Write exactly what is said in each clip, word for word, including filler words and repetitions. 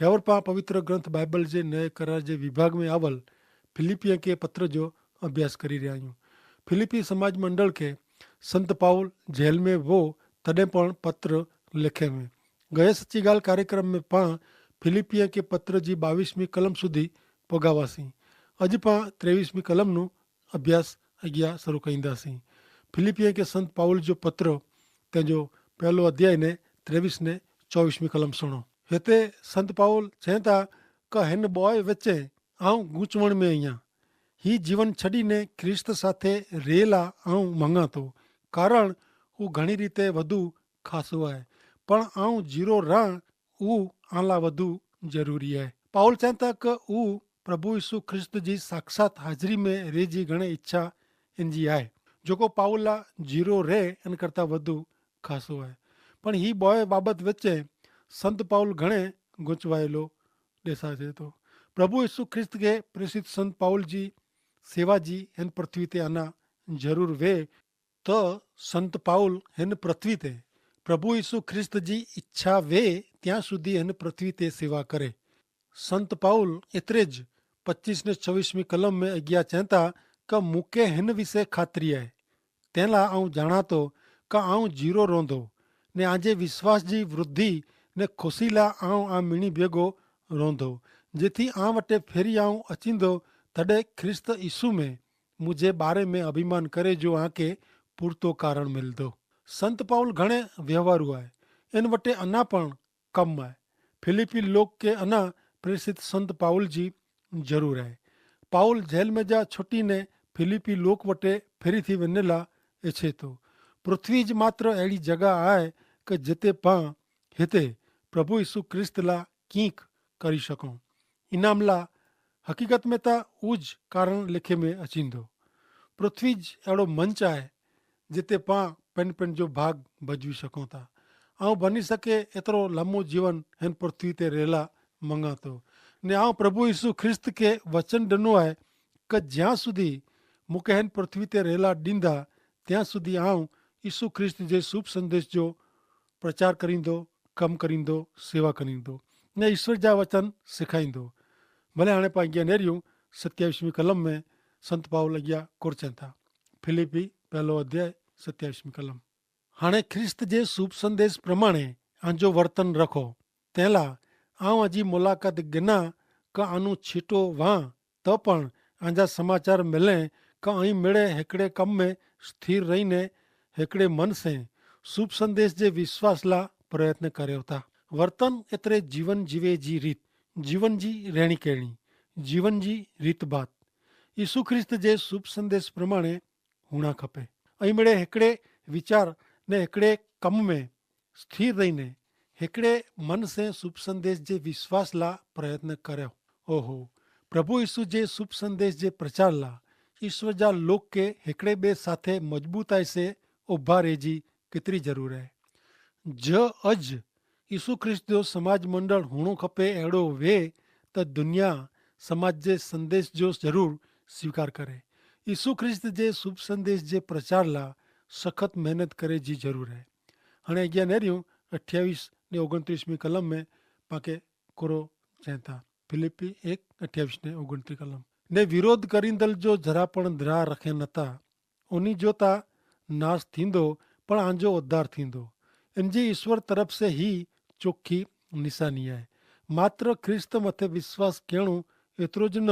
ડ્યાવર પાં પવિત્ર ગ્રંથ બાઈબલ જે નય કરાર જે વિભાગ મેં આવલ ફિલિપ્પિયા કે પત્ર જો અભ્યાસ કરી રહ્યા હૈં. ફિલિપ્પી સમાજ મંડળ કે સંત પાઉલ જેલ મેં વો તદે પણ પત્ર લેખે મેં. ગયે સચ્ચી ગાલ કાર્યક્રમ મેં પાં ફિલિપ્પિયા કે પત્ર જી બાવીસમી કલમ સુધી પોગાવાસી. અજ પાં ત્રેવીસમી કલમનું અભ્યાસ અગિયા શરૂ કઈંદા સી. ફિલિપિયા કે સંત પાઉલ જો પત્ર તેજો પહેલો અધ્યાય ને ત્રેવીસ ને ચોવીસમી કલમ સુણો. હેતા સંત પાઉલ ચેંતા, કે હેન બોય વચ્ચે આઉં ગૂંચવણ મેં અહિયા. હી જીવન છડી ને ખ્રિસ્ત સાથે રહેલા આઉં મંગાતો, કારણ હું ઘણી રીતે વધુ ખાસો હૈ, પણ આઉં જીરો રાહ ઉહ આલા વધુ જરૂરી હૈ. પાઉલ ચેંતા કે ઉહ પ્રભુ ઈસુ ખ્રિસ્ત જી સાક્ષાત હાજરી મેં રેજી ઘણે ઇચ્છા ઇનજી આય. જોકો પાઉલ લા જીરો રે એન કરતા વધુ ખાસો આય. પણ હી બોય બાબત વચ્ચે સંત પાઉલ ઘણે ગૂંચવાયેલો દેસા જેતો. પ્રભુ ઈસુ ખ્રિસ્ત કે પ્રેસિત સંત પાઉલ જી સેવા જી એન પૃથ્વી તે આના જરૂર વે. તો સંત પાઉલ હેન પૃથ્વી તે પ્રભુ ઈસુ ખ્રિસ્ત જી ઇચ્છા વે ત્યાં સુધી હેન પૃથ્વી તે સેવા કરે. સંત પાઉલ એતરે જ પચ્ચીસ ને છવીસ મી કલમ મેં અગિયા ચેંતા, કે મુકે હેન વિશે ખાતરી આય. તેલા આઉં જાણાતો કે આઉં જીરો રોંધો ને આજે વિશ્વાસ જી વૃદ્ધિ ને ખુશીલા આઉં આ મિણી ભેગો રોંધો, જેથી આ વટે ફેરી આઉં અચીંદો તદે ખ્રિસ્ત ઈસુ મેં મુઝે બારે મેં અભિમાન કરે જો આંકે પૂરતો કારણ મિલ દો. સંત પાઉલ ઘણે વ્યવહારુ આય. એન વટે અના પણ કમ આય. ફિલિપી લોક કે અના પ્રેસિત સંત પાઉલ જી જરૂર આય. પાઉલ જેલ મેં જા છુટી ને ફિલિપી લોક વટે ફેરી થી વેનેલા એછે તો. પૃથ્વી જ માત્ર એડી જગા આય કે જેતે પાં હેતે પ્રભુ ઈસુ ખ્રિસ્ત લા કિંક કરી શકો. ઇનામલા હકીકત મેં તા ઉજ કારણ લેખે મેં અચીંદો. પૃથ્વી જ એડો મંચ આય જેતે પાં પેનપેન જો ભાગ ભજવી શકો તા. આઉં ભની શકે એતરો લમો જીવન હેન પૃથ્વી તે રહેલા મંગાતો. ને આઉં પ્રભુ ઈસુ ખ્રિસ્ત કે વચન ડનો આય કે જ્યાં સુધી મુકે હેન પૃથ્વી તે રહેલા દીંદા ત્યાં સુધી આઉં ઈસુ ખ્રિસ્ત જે શુભ સંદેશ જો પ્રચાર કરીંદો, કમ કરીંદો, સેવા કરીંદો, ને ઈસવીસ જા વચન સિખાઈંદો. ભલે હાણે પાં અગિયા નેર્યું સત્યાવિશ મી કલમ મેં સંત પાઉલ અગિયા કોરચેંતા. ફિલિપી પહેલો અધ્યાય સત્યાવિશ મી કલમ. હાણે ખ્રિસ્ત જે શુભ સંદેશ પ્રમાણે આજો વર્તન રખો. તેલા આઉં અજી મુલાકાત ગના કા આનું છીટો વાં તો પણ આજા સમાચાર મિલે કા અહીં મેળે હેકડ઼ે કમ મેં સ્થિર રહીને હેકડ઼ે મન સે શુભ સંદેશ જે વિશ્વાસ લા પ્રયત્ન કર્યો થા. વર્તન એતરે જીવન જીવે જી રીત, જીવન જી રહેણી કહેણી, જીવન જી રીત બાત ઈસુ ખ્રિસ્ત જે શુભ સંદેશ પ્રમાણે હુણા ખપે. અહીં મેળે હેકડ઼ે વિચાર ને હેકડ઼ે કમ મેં સ્થિર રહીને હેકડ઼ે મન સે શુભ સંદેશ જે વિશ્વાસ લા પ્રયત્ન કર્યો. ઓહો, પ્રભુ ઈસુ જે શુભ સંદેશ જે પ્રચાર લા ઈસ્વર જા લોક કે હેકડ઼ે બે સાથે મજબૂતાઈ સે ઉભા રહેજી કિતરી જરૂર હૈ. જ અજ ઈસુ ખ્રિસ્ત જો સમાજ મંડળ હુણો ખપે એડો વે તો દુનિયા સમાજ જે સંદેશ જો જરૂર સ્વીકાર કરે. ઈસુ ખ્રિસ્ત જે શુભ સંદેશ જે પ્રચાર લા સખત મહેનત કરે જી જરૂર હૈ. હણે અગિયા નેર્યું અઠ્યાવિશ ને ઓગણત્રીસ મી કલમ મેં પાંકે કોરો ચેંતા. ફિલિપ્પી એક અઠ્યાવિશ ને ઓગણત્રીસ કલમ. ને વિરોધ કરીંદલ જો જરાપણ દ્રા રખે નતા, ઉની જો તા નાસ થીંદો પણ આજો ઉદ્ધાર થીંદો. એન જી ઈસ્વર તરફ સે હી ચોખી નિશાની આય. માત્ર ખ્રિસ્ત મતે વિશ્વાસ કહેણું એતરો જ ન,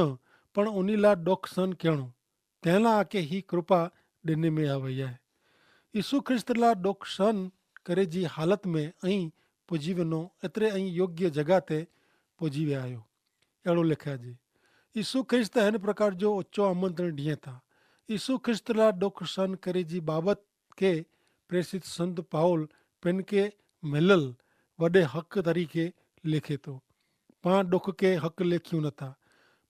પણ ઉની લા ડોખ સન કહેણું તેના આકે હી કૃપા દેને મેં આવય આય. ઈસુ ખ્રિસ્ત લા ડોખ સન કરે જી હાલત મેં અહીં પુજીવનો એતરે અહીં યોગ્ય જગા તે પુજીવે આયો. એડો લેખા જી ઈસુ ખ્રિસ્ત હેન પ્રકાર જો ઓચ્ચો આમંત્રણ ડિયે થા. ઈસુ ખ્રિસ્ત લા ડોખ સન કરે જી બાબત કે પ્રેસિત સંત પાઉલ પેનકે મેલલ વડે હક તરીકે લેખે તો. પાં ડોખ કે હક લેખ્યું નતા.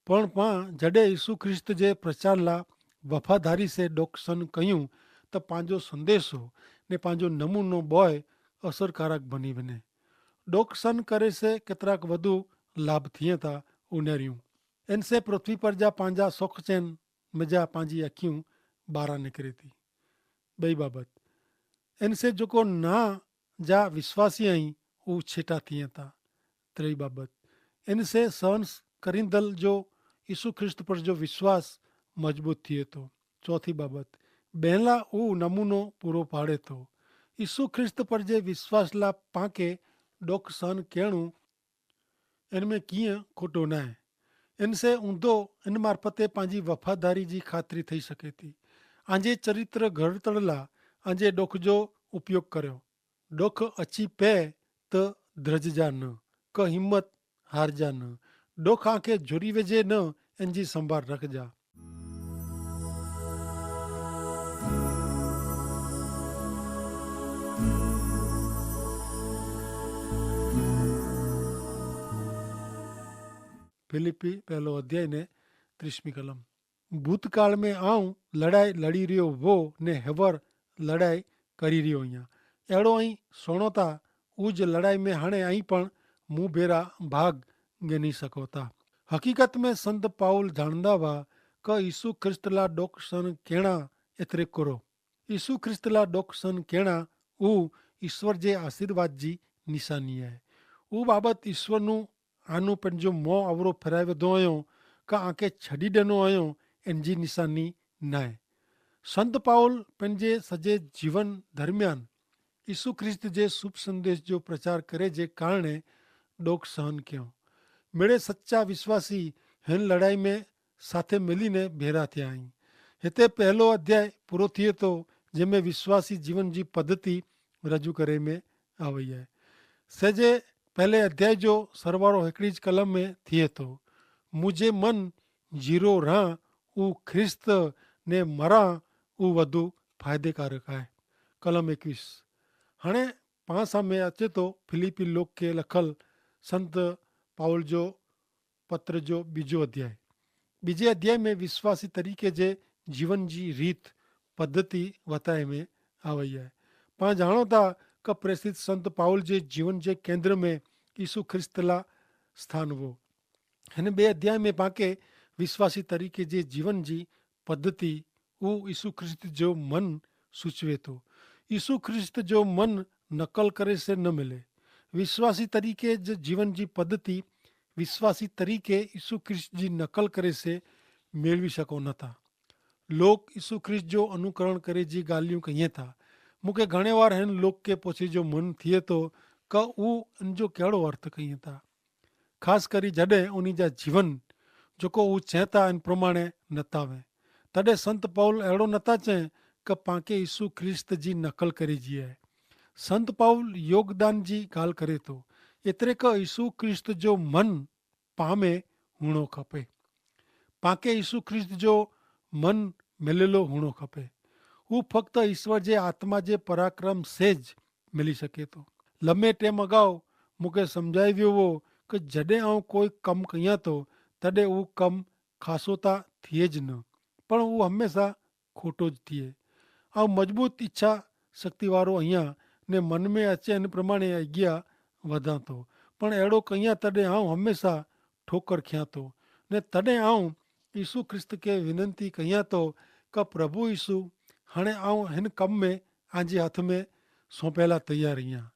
પણ પાં જડે ઈસુ ખ્રિસ્ત જે પ્રચાર લા વફાધારી સે ડોખ સન કહ્યું તો પાંજો સંદેશો ને પાંજો નમૂનો બોય અસરકારક ભની વને. ડોક સન કરે સે કેતરાક વધુ લાભ થિયે તા ઉનેર્યું. એન સે પૃથ્વી પર જા પાંજા સોખચેન મેં જા પાંજી અખ્યું બારા નેકરે તી. બઈ બાબત એન સે જોકો ના જા વિશ્વાસી અહીં ઉછેટા થિયે તા. ત્રેય બાબત એન સે સહન કરીંદલ જો ઈસુ ખ્રિસ્ત પર જો વિશ્વાસ મજબૂત થિયે તો. ચોથી બાબત, બહેલા ઉવ નમૂનો પૂરો પાડે તો. ઈસુ ખ્રિસ્ત પર જે વિશ્વાસ લા પાંકે ડોખ સહન કહેણું એન મેં કિયા ખોટો નાય. એન સે ઊંધો એન મારફતે પાંજી વફાદારી જી ખાતરી થઈ શકે તી. આંજે ચરિત્ર ઘરતડલા આંજે ડોખ જો ઉપયોગ કર્યો. ડોખ અચ્છી પૈ તો ધ્રજ જા ન, ક હિંમત હાર જા ન. ડોખ આંખે જોરી વેજે ન, એન જી સંભાર રખ જા. ફિલિપ્પી પહેલો અધ્યાય ને ત્રીસમી કલમ. ભૂતકાળ મેં આઉં લડાઈ લડી રહ્યો વો ને હેવર લડાઈ કરી રહ્યો હિયા. એડો અહીં સોણોતા ઉજ લડાઈ મેં હણે અહીં પણ મુભેરા ભાગ ગની સકોતા. હકીકત મેં સંત પાઉલ જાણદા વા કે ઈસુ ખ્રિસ્તલા ડોકસન કેણા એતરે કરો. ઈસુ ખ્રિસ્તલા ડોકસન કેણા ઉ ઈસ્વર જે આશીર્વાદ જી નિશાની હૈ. ઉ બાબત ઈસ્વરનું આનું પન જો મોં અવરો ફેરાઈ વધો અયો કા આંકે છડી દેનો અયો એન જી નિશાની નાય. સંત પાઉલ પન જે સજે જીવન દરમિયાન ઈસુ ખ્રિસ્ત જે શુભ સંદેશ જો પ્રચાર કરે જે કારણે ડોક સહન કયો. મેળે સચ્ચા વિશ્વાસી હેન લડાઈ મેં સાથે મેલી ને ભેરા થયા હૈં. હેતા પહેલો અધ્યાય પૂરો થિયે તો જેમે વિશ્વાસી જીવન જી પદ્ધતિ રજૂ કરે મેં આવે હૈ. સજે પહેલે અધ્યાય જો સરવારો હેકડી જ કલમ મેં થિયે તો મુઝે મન જીરો રાહ ઉ ખ્રિસ્ત ને મરા ઉ વધુ ફાયદેકારક હૈ. કલમ એકવીસ. હણે પાંસા મેં અચેતો ફિલિપી લોક કે લખલ સંત પાઉલ જો પત્ર જો બીજો અધ્યાય. બીજે અધ્યાય મેં વિશ્વાસી તરીકે જે જીવન જી રીત પદ્ધતિ વતાય મેં આવે હૈ. પાં જાણો થા કે પ્રેસિત સંત પાઉલ જે જીવન જે કેન્દ્ર મેં ઈસુ ખ્રિસ્તલા સ્થાન વો. હેન બે અધ્યાય મેં પાંકે વિશ્વાસી તરીકે જે જીવન જી પદ્ધતિ ઉ ઈસુ ખ્રિસ્ત જો મન સૂચવે તો. ઈસુ ખ્રિસ્ત જો મન નકલ કરે સે ન મિલે. વિશ્વાસી તરીકે જે જીવન જી પદ્ધતિ વિશ્વાસી તરીકે ઈસુ ખ્રિસ્ત જી નકલ કરે સે મેળવી શકો નતા. લોક ઈસુ ખ્રિસ્ત જો અનુકરણ કરે જી ગાલિયું કહિયે થા. મુકે ઘણે વાર હેન લોક કે પોછે જો મન થિયે તો કે ઉ અન જો કહેડો અર્થ કહિયે થા? ખાસ કરી જડે ઉની જા જીવન જોકો ઉ ચેતા એન પ્રમાણે નતાવે તદે સંત પાઉલ એડો નતા ચે કે પાંકે ઈસુ ખ્રિસ્ત જી નકલ કરી જીએ. સંત પાઉલ યોગદાન જી ગાલ કરે તો એતરે કે ઈસુ ખ્રિસ્ત જો મન પામે હુણો ખપે. પાંકે ઈસુ ખ્રિસ્ત જો મન મેલેલો હુણો ખપે. ઉ ફક્ત ઈસ્વર જે આત્મા જે પરાક્રમ સે જ મેલી શકે તો. લમે ટેમ અગાઉ મુકે સમઝાઈ વ્યો વો કે જડે આઉં કોઈ કમ કહિયા તો તદે ઉ કમ ખાસો તા થિયે જ ન, પણ ઉ હમેંસા ખોટો જ થિયે. આઉં મજબૂત ઇચ્છા શક્તિવારો અહિયા ને મન મેં અચે અન પ્રમાણે અગિયા વધા તો. પણ એડો કહિયા તદે આઉં હમેંસા ઠોકર ખ્યા તો. ને તદે આઉં ઈસુ ખ્રિસ્ત કે વિનંતી કહિયા તો કે પ્રભુ ઈસુ હણે આઉં હેન કમ મેં આંજી હાથ મેં સોંપેલા તૈયાર હિયા.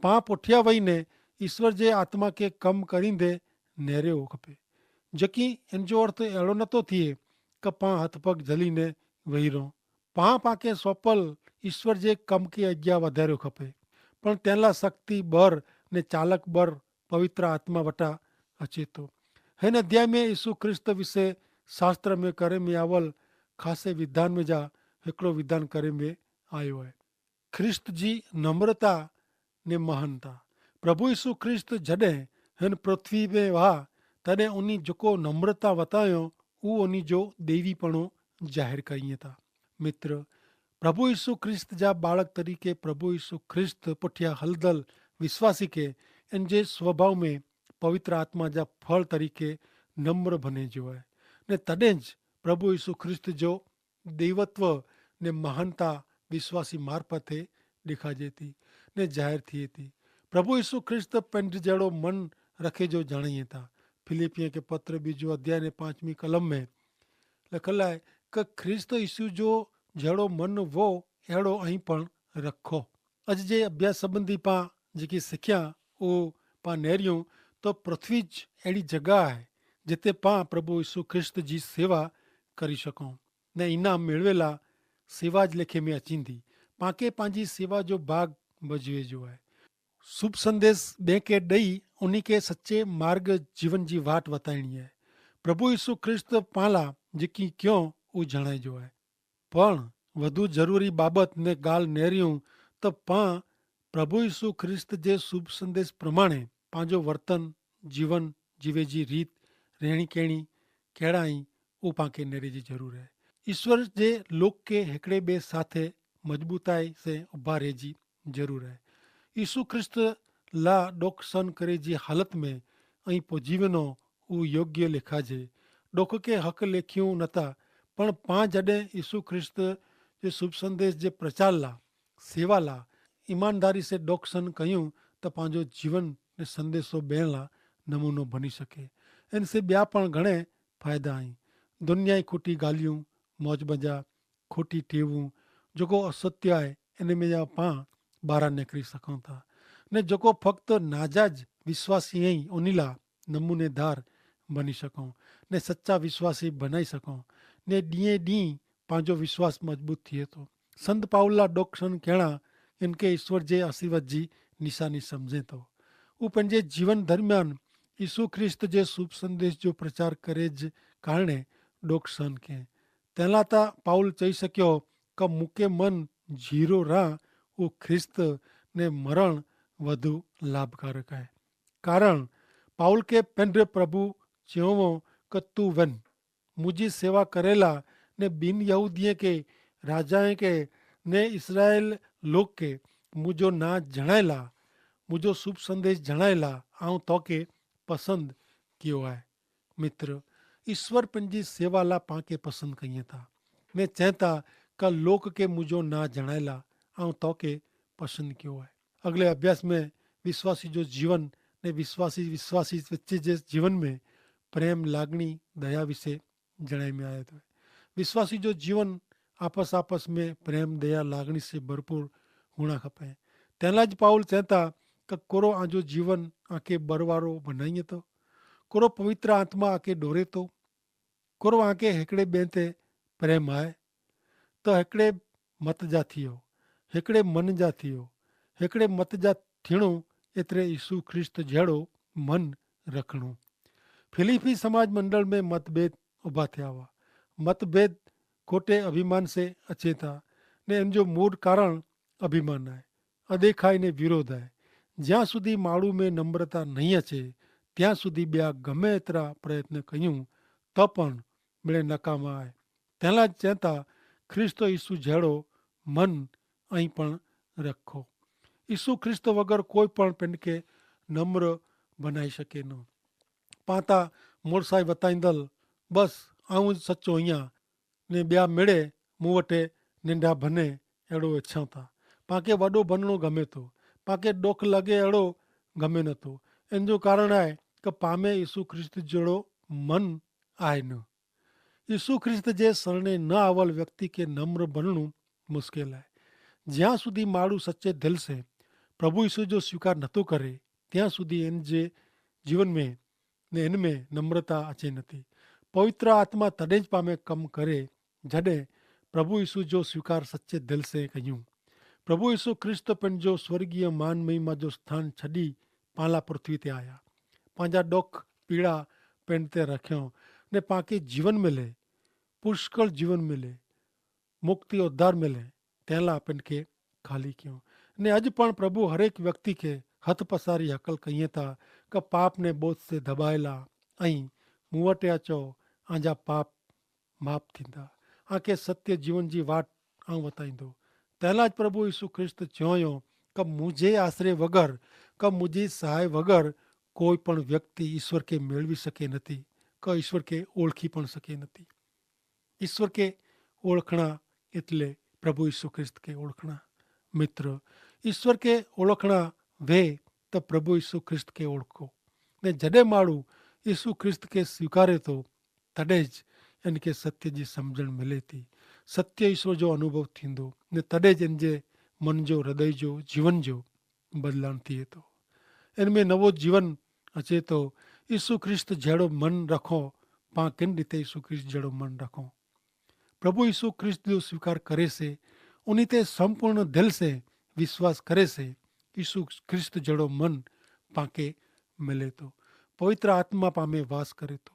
પાં પોઠ્યા વય ને ઈસ્વર જે આત્મા કે કમ કરીંદે નેરે હો ખપે. જકી એન જો અર્થ એડો નતો થિયે કે પાં હાથ પગ જલી ને વય રોં. પાં પાંકે સોંપલ ઈસ્વર જે કમ કે અજ્ઞા વધાર્યો ખપે. પણ તેનલા શક્તિ બર ને ચાલક બર પવિત્ર આત્મા વટા અચેતો. હેન અધ્યાય મેં ઈસુ ખ્રિસ્ત વિશે શાસ્ત્ર મેં કરે મેં આવલ ખાસે વિધાન મેં જા હેકડો વિધાન કરે મેં આયો હૈ. ખ્રિસ્ત જી નમ્રતા ને મહાનતા. પ્રભુ ઈસુ ખ્રિસ્ત જડે હેન પૃથ્વી મેં વાહ તદે ઉની જકો નમ્રતા વતાયો ઉ ઉની જો દેવી પણ જાહેર કઈ થા. મિત્ર, પ્રભુ ઈસુ ખ્રિસ્ત જા બાળક તરીકે પ્રભુ ઈસુ ખ્રિસ્ત પઠ્યા હલદલ વિશ્વાસી કે એન જે સ્વભાવ મેં પવિત્ર આત્મા જા ફળ તરીકે નમ્ર ભને જો હૈ. ને તદે જ પ્રભુ ઈસુ ખ્રિસ્ત જો દૈવત્વ ને મહાનતા વિશ્વાસી મારફતે દેખાજે તી ને જાહેર થિયે તી. પ્રભુ ઈસુ ખ્રિસ્ત પેંધ જેડો મન રખે જો જાણીએ તા. ફિલિપિયા કે પત્ર બીજું અધ્યાય ને પાંચમી કલમ મેં લખલ હૈ કે ખ્રિસ્ત ઈસુ જો જેડો મન વો એડો અહીં પણ રખો. અજ જે અભ્યાસ સંબંધી પાં જેકી સિખ્યા ઉ પાં નેર્યું તો પૃથ્વી જ એડી જગા હૈ જેતે પાં પ્રભુ ઈસુ ખ્રિસ્ત જી સેવા કરી શકો. ને ઇનામ મેળવેલા સેવા જ લેખે મેં અચીંદી. પાંકે પાંજી સેવા જો ભાગ ભજવે જો હૈ. શુભ સંદેશ બેંકે દઈ ઉની કે સચ્ચે માર્ગ જીવન જી વાટ વતાઈણી હૈ. પ્રભુ ઈસુ ખ્રિસ્ત પાલા જેકી ક્યો ઉજણાઈ જો હૈ. પણ વધુ જરૂરી બાબત ને ગાલ નેર્યું તો પાં પ્રભુ ઈસુ ખ્રિસ્ત જે શુભ સંદેશ પ્રમાણે પાંજો વર્તન, જીવન જીવે જી રીત, રહેણી કહેણી કહેડાઈ ઉપાંકે નેરે જી જરૂર હૈ. ઈસ્વર જે લોક કે હેકડ઼ે બે સાથે મજબૂતાઈ સે ઉભા રહે જી જરૂર હૈ. ઈસુ ખ્રિસ્ત લા ડોક સન કરે જી હાલત મેં અહીં પોજીવનો ઉ યોગ્ય લેખા જે ડોક કે હક લેખ્યું નતા. પણ પાં જડે ઈસુ ખ્રિસ્ત જે શુભ સંદેશ જે પ્રચાર લા સેવા લા ઇમાનદારી સે ડોક સન કહ્યું તો પાંજો જીવન ને સંદેશો બેણલા નમૂનો ભની શકે. એન સે બ્યા પણ ઘણે ફાયદા હૈં. દુનિયાઈ ખોટી ગાલિયું, મોજબજા, ખોટી ટેવું, જોકો અસત્ય આય એન મેં જા પાં બારા નેકરી સકોતા. ને જોકો ફક્ત નાજા જ વિશ્વાસી હૈં ઉનીલા નમૂનેદાર ભની શકો ને સચા વિશ્વાસી ભનાઈ શકો. ને દિયે દિયે પાંજો વિશ્વાસ મજબૂત થિયે તો. સંત પાઉલા ડોક્ષણ કહેણા એનકે ઈસ્વર જે આશીર્વાદ જી નિશાની સમઝે તો. ઉપને જે જીવન દરમિયાન ઈસુ ખ્રિસ્ત જે શુભ સંદેશ જો પ્રચાર કરે જ કારણે ડોક્ષણ કે તેલા તા પાઉલ ચહી શક્યો કે મુકે મન જીરો રાહ ઉ ખ્રિસ્ત ને મરણ વધુ લાભકારક હૈ. કારણ પાઉલ કે પેંધ્રે પ્રભુ ચેવો કે તું વન મુજી સેવા કરેલા ને બિનયહૂદિયે કે રાજાએ કે ને ઇસરાયેલ લોકે મુજો ના જણાયલા મુજો શુભ સંદેશ જણાયલા આઉં તોકે પસંદ કિયો આય. મિત્ર, ઇશ્વર પન જી સેવાલા પાંકે પસંદ કહિયે થા. મેં ચેંતા કા લોક કે મુજો ના જણાયલા આઉં તોકે પસંદ કિયો આય. અગલે અભ્યાસ મેં વિશ્વાસી જો જીવન ને વિશ્વાસી વિશ્વાસી વચ્ચે જે જીવન મેં પ્રેમ લાગણી દયા વિશે જણાઈ મેં આયો થા. વિશ્વાસી જો જીવન આપસ આપસ મેં પ્રેમ દયા લાગણી સે ભરપૂર હુણા ખપે. તેના જ પાઉલ ચેંતા કે કોરો આજો જીવન આકે બરવારો ભનાઈ તો? કોરો પવિત્ર આત્મા આકે ડોરે તો? કોરો આકે હેકડ઼ે બેંતે પ્રેમ આય? તો હેકડ઼ે મત જા થિયો, હેકડ઼ે મન જા થિયો. હેકડ઼ે મત જા થિણો એતરે ઈસુ ખ્રિસ્ત જેડો મન રખણો. ફિલિફી સમાજ મંડળ મેં મતભેદ ઉભા થિયા વા. મતભેદ ખોટે અભિમાન સે અચેતા ને એન જો મૂળ કારણ અભિમાન આય. અદેખાઈ ને વિરોધ આય. જ્યાં સુધી માળુ મેં નમ્રતા નહીં અચે ત્યાં સુધી બ્યા ગમે એતરા પ્રયત્ન કહ્યું તો પણ મેળે નકામા આય. તેલા જ ચેંતા ખ્રિસ્તો ઈસુ જેડો મન અહીં પણ રખો. ઈસુ ખ્રિસ્તો વગર કોઈ પણ પેનકે નમ્ર બનાઈ શકે ન. પાતા મોરસાઈ વતાઈંદલ બસ આઉં જ સચો અહિયા ને બ્યા મેડે મુવટે નેંડા ભને એડો એચ્છા થા. પાંકે વડો ભનનો ગમે તો પાંકે ડોખ લગે એડો ગમે નતો. એન જો કારણ આય કે પામે ઈસુ ખ્રિસ્ત જેડો મન આય ન. ઈસુ ખ્રિસ્ત જે સરણે ન આવલ વ્યક્તિ કે નમ્ર ભનનું મુશ્કેલ આય. જ્યાં સુધી માડૂ સચ્ચે દિલ સે પ્રભુ ઈસુ જો સ્વીકાર નતો કરે ત્યાં સુધી એન જે જીવન મેં ને એન મેં નમ્રતા અચે નથી. પવિત્ર આત્મા તદે જ પામે કમ કરે જડે પ્રભુ ઈસુ જો સ્વીકાર સચ્ચે દિલ સે કહ્યું. પ્રભુ ઈસુ ખ્રિસ્ત પણ જો સ્વર્ગીય માન મહિમા જો સ્થાન છડી પાલા પૃથ્વી તે આયા. પાંજા ડોખ પીડા પેંડ તે રખ્યો ને પાંકે જીવન મેલે, પુષ્કળ જીવન મેલે, મુક્તિ ઉદ્ધાર મેલે તેલા પેંડ કે ખાલી ક્યો. ને અજ પણ પ્રભુ હરેક વ્યક્તિ કે હથ પસારી હકલ કહિયે તા કે પાપ ને બોધ સે ધબાયેલા અહીં મુવટે અચો, આંજા પાપ માફ થીંદા. આંકે સત્ય જીવન જી વાટ આઉં વતાઈંદો. તેલા જ પ્રભુ ઈસુ ખ્રિસ્ત ચોંયો કે મુઝે આશરે વગર કે મુઝે સહાય વગર કોઈ પણ વ્યક્તિ ઈસવ કે મેળવી શકે નથી, કે ઈસવ કે ઓળખી પણ શકે નથી. ઈસવ કે ઓળખણા એટલે પ્રભુ ઈસુ ખ્રિસ્ત કે ઓળખણા. મિત્ર, ઈસવ કે ઓળખણા વે તો પ્રભુ ઈસુ ખ્રિસ્ત કે ઓળખો. ને જડે માળું ઈસુ ખ્રિસ્ત કે સ્વીકારે તો તદે જ એન કે સત્ય જી સમઝણ મિલે તી. સત્ય ઈસવ જો અનુભવ થીંદો ને તદે જ એન જે મન જો હૃદય જો જીવન જો બદલાણ થીએ તો. એન મેં નવો જીવન અચેતો ઈસુ ખ્રિસ્ત જેડો મન રખો. પાં કિન રીતે ઈસુ ખ્રિસ્ત જેડો મન રખો? પ્રભુ ઈસુ ખ્રિસ્ત જો સ્વીકાર કરે સે, ઉની તે સંપૂર્ણ દિલ સે વિશ્વાસ કરે સે, ઈસુ ખ્રિસ્ત જેડો મન પાંકે મિલે તો, પવિત્ર આત્મા પામે વાસ કરે તો,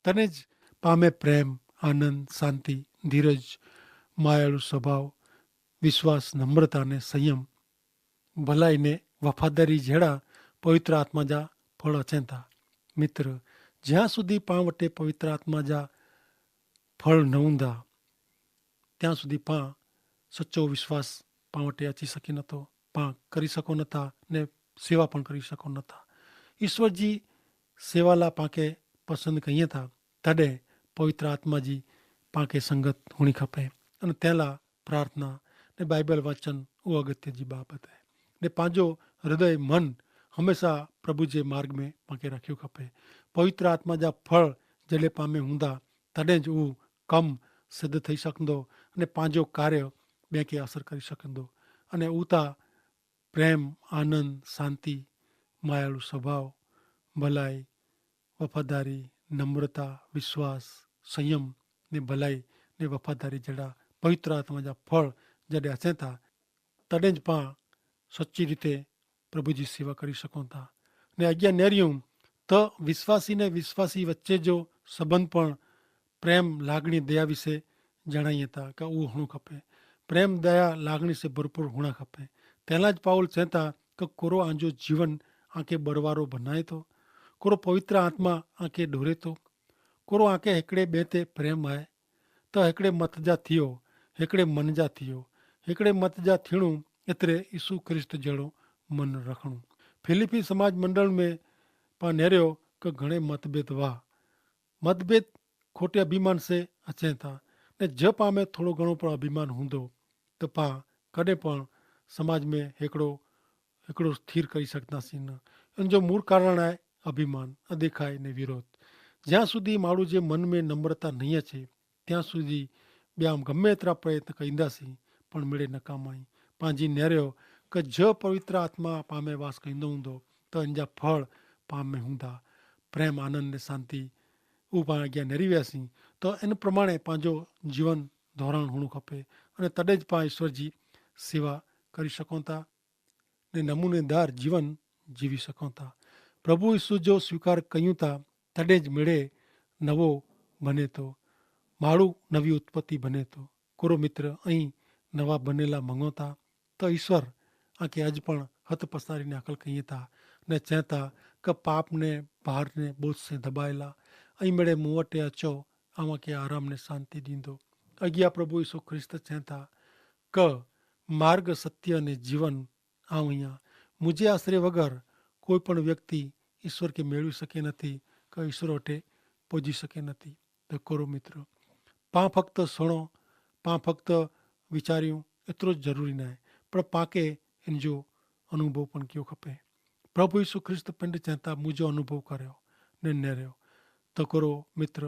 તને જ પામે પ્રેમ, આનંદ, શાંતિ, ધીરજ, માયાળુ સ્વભાવ, વિશ્વાસ, નમ્રતા ને સંયમ, ભલાઈ ને વફાદારી જેડા પવિત્ર આત્મા જા ફળ અચેતા. મિત્ર, જ્યાં સુધી પાં વટે પવિત્ર આત્મા જા ફળ નહુંદા, ત્યાં સુધી પાં સચો વિશ્વાસ પાં વટે અચી સકી નતો, પાં કરી સકો નતા ને સેવા પણ કરી સકો નતા. ઈસ્વર જી સેવાલા પાંકે પસંદ કહિયે થા, તદે પવિત્ર આત્મા જી પાંકે સંગત હુણી ખપે. અને તેલા પ્રાર્થના ને બાઈબલ વાંચન ઉ અગત્ય જી બાબત હૈ. ને પાંજો હૃદય મન હમેંશા પ્રભુ જે માર્ગ મેં પાંકે રખ્યો ખપે. પવિત્ર આત્મા જા ફળ જડે પામે હુંદા, તદે જ ઉ કમ સિદ્ધ થઈ સકંદો અને પાંજો કાર્ય બેંકે અસર કરી સકંદો. અને ઉતા પ્રેમ, આનંદ, શાંતિ, માયાળુ સ્વભાવ, ભલાઈ, વફાદારી, નમ્રતા, વિશ્વાસ, સંયમ ને ભલાઈ ને વફાદારી જેડા પવિત્ર આત્મા જા ફળ જડે હસેતા, તદે જ પાં સચ્ચી રીતે પ્રભુ જી સેવા કરી સકોતા. ને આજ્ઞા નેર્યું તો વિશ્વાસી ને વિશ્વાસી વચ્ચે જો સંબંધ પણ પ્રેમ, લાગણી, દયા વિશે જણાઈ થા કે ઉહ હુણું ખપે. પ્રેમ, દયા, લાગણી સે ભરપૂર હુણા ખપે. તેલા જ પાઉલ ચેતા કે કોરો આંજો જીવન આંકે બરવારો ભનાય તો? કોરો પવિત્ર આત્મા આંકે ઢોરે તો? કોરો આંકે હેકડ઼ે બે તે પ્રેમ આય? તો હેકડ઼ે મત જા થિયો, હેકડ઼ે મન જા થિયો. હેકડ઼ે મત જા થિણું એતરે ઈસુ ખ્રિસ્ત જેડો મન રખણું. ફિલિપ્પી સમાજ મંડળ મેં પા નેર્યો કે ઘણે મતભેદ વાહ. મતભેદ ખોટે અભિમાન સે અચેતા. ને જો પા મેં થોડો ઘણો પણ અભિમાન હુંદો તો પા કદે પણ સમાજ મેં હેકડો હેકડો સ્થિર કરી સકતા સી ન. અને જો મૂળ કારણ આય અભિમાન, અદેખાઈ ને વિરોધ. જ્યાં સુધી માણું જે મન મેં નમ્રતા નહીં છે ત્યાં સુધી બ્યામ ગમે એતરા પ્રયત્ન કઈંદા સી પણ મેળે નકામાઈ. પાંજી નેર્યો કે જો પવિત્ર આત્મા પામે વાસ કઈંદો હુંદો તો એનજા ફળ પામે હુંદા. પ્રેમ, આનંદ ને શાંતિ ઉપાય આજ્ઞા નેરી વ્યાસી. તો એન પ્રમાણે પાંજો જીવન ધોરણ હુણું ખપે. અને તદે જ પાં ઈસ્વર જી સેવા કરી સકોતા ને નમૂનેદાર જીવન જીવી સકોતા. પ્રભુ ઈસુ જો સ્વીકાર કહ્યું તા તદે જ મેળે નવો બને તો, માળું નવી ઉત્પત્તિ બને તો. કોરો મિત્ર અહીં નવા બનેલા મંગોતા તો ઈસ્વર આંકે અજ પણ હત પસારી ને અકલ કહિયે તા ને ચેતા કે પાપ ને ભાર ને બોજ સે ધબાયેલા અહીં મેડે મુવટે અચો, આવાં કે આરામ ને શાંતિ દીંદો. અગિયા પ્રભુ ઈસુ ખ્રિસ્ત ચેતા કે માર્ગ, સત્ય ને જીવન આવ હિયા. મુઝે આશરે વગર કોઈ પણ વ્યક્તિ ઈસ્વર કે મેળવી શકે નથી કે ઈસ્વર વટે પહોંચી શકે નથી. તો કોરો મિત્ર, પાં ફક્ત સુણો, પાં ફક્ત વિચાર્યું એતરો જ જરૂરી નાય, પણ પાંકે એન જો અનુભવ પણ કયો ખપે. પ્રભુ ઈસુ ખ્રિસ્ત પિંડ ચેતા મુજો અનુભવ કર્યો ને નેર્યો. તો કોરો મિત્ર,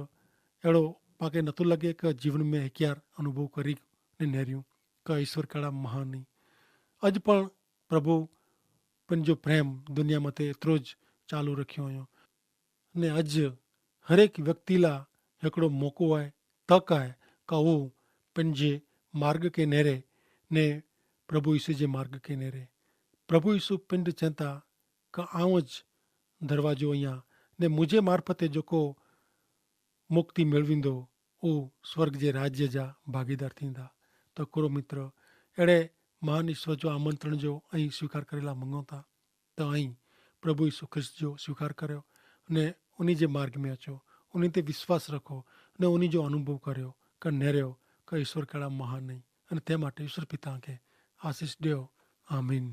એડો પાંકે નતો લગે કે જીવન મેં હેક્યાર અનુભવ કરી ને નેર્યું કે ઈસ્વર કડા મહાન નહીં. અજ પણ પ્રભુ પન જો પ્રેમ દુનિયા મતે એતરો જ ચાલુ રખ્યો હોયો. ને અજ હરેક વ્યક્તિલા હેકડો મોકો આય, તક આય, કા ઉં પન જે માર્ગ કે નેરે ને પ્રભુ ઈસુ જે માર્ગ કે નેરે. પ્રભુ ઈસુ પન ચેતા કા આવ જ દરવાજો અહિયા, ને મુઝે મારફતે જોકો મુક્તિ મેળવીંદો ઉહ સ્વર્ગ જે રાજ્ય જા ભાગીદાર થીંદા. તો કુરો મિત્ર, એડે મહાન ઈસ્વર જો આમંત્રણ જો અહીં સ્વીકાર કરેલા મંગોતા, તો અહીં પ્રભુ ઈસુ ખ્રિસ્ત જો સ્વીકાર કર્યો ને ઉની જે માર્ગ મેં અચો, ઉની તે વિશ્વાસ રખો ને ઉની જો અનુભવ કર્યો કે નેર્યો કે ઈસ્વર કહેડા મહાન નહીં. અને તે માટે ઈસ્વર પિતા કે આશીસ દેવ. આમીન.